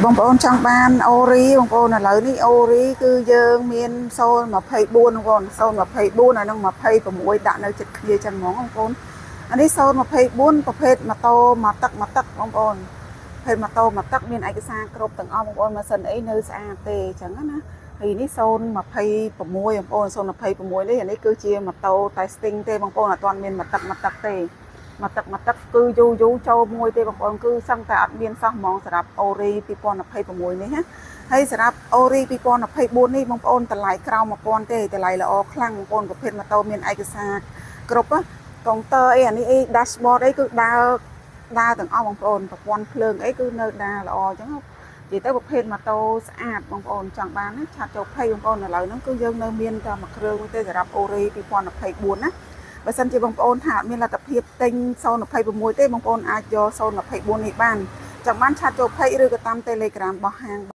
បងប្អូនចង់បានអូរីបងប្អូនឥឡូវនេះអូរីគឺយើងមាន024បងប្អូន024ហើយនិង26ដាក់នៅចិត្តគ្នាចឹងហ្មងបងប្អូនអានេះ024ប្រភេទម៉ូតូមកទឹកមកទឹកបងប្អូនប្រភេទម៉ូតូមកទឹកមានឯកសារគ្រប់ទាំងអស់បងប្អូនម៉ាស៊ីនអីនៅស្អាតទេចឹងណាហើយនេះ026បងប្អូន026នេះអានេះគឺជាម៉ូតូ testing ទេបងប្អូនអត់ទាន់មានមកទឹកមកទឹកទេ មកទឹកមកទឹកគឺយូរយូរចូលមួយទេបងប្អូនគឺសឹងតែអត់មានសោះហ្មងសម្រាប់អូរី2026នេះណាហើយសម្រាប់អូរី2024នេះបងប្អូនតម្លៃក្រោម1000ទេតម្លៃល្អខ្លាំងបងប្អូនប្រភេទម៉ូតូមានឯកសារគ្រប់ណាកុងទ័រអីអានេះអី dashboard អីគឺដើរដើរទាំងអស់បងប្អូនប្រព័ន្ធភ្លើងអីគឺនៅដើរល្អអញ្ចឹងនិយាយទៅប្រភេទម៉ូតូស្អាតបងប្អូនចង់បានណាchat ចូល page បងប្អូនឥឡូវហ្នឹងគឺយើងនៅមានតែមួយគ្រឿងទេសម្រាប់អូរី2024ណា បើសិនជាបងប្អូនថាអត់មានលទ្ធភាពទិញ026ទេបងប្អូនអាចយក024នេះបានចង់បាន chat ចូល page ឬក៏តាម Telegram របស់ហាង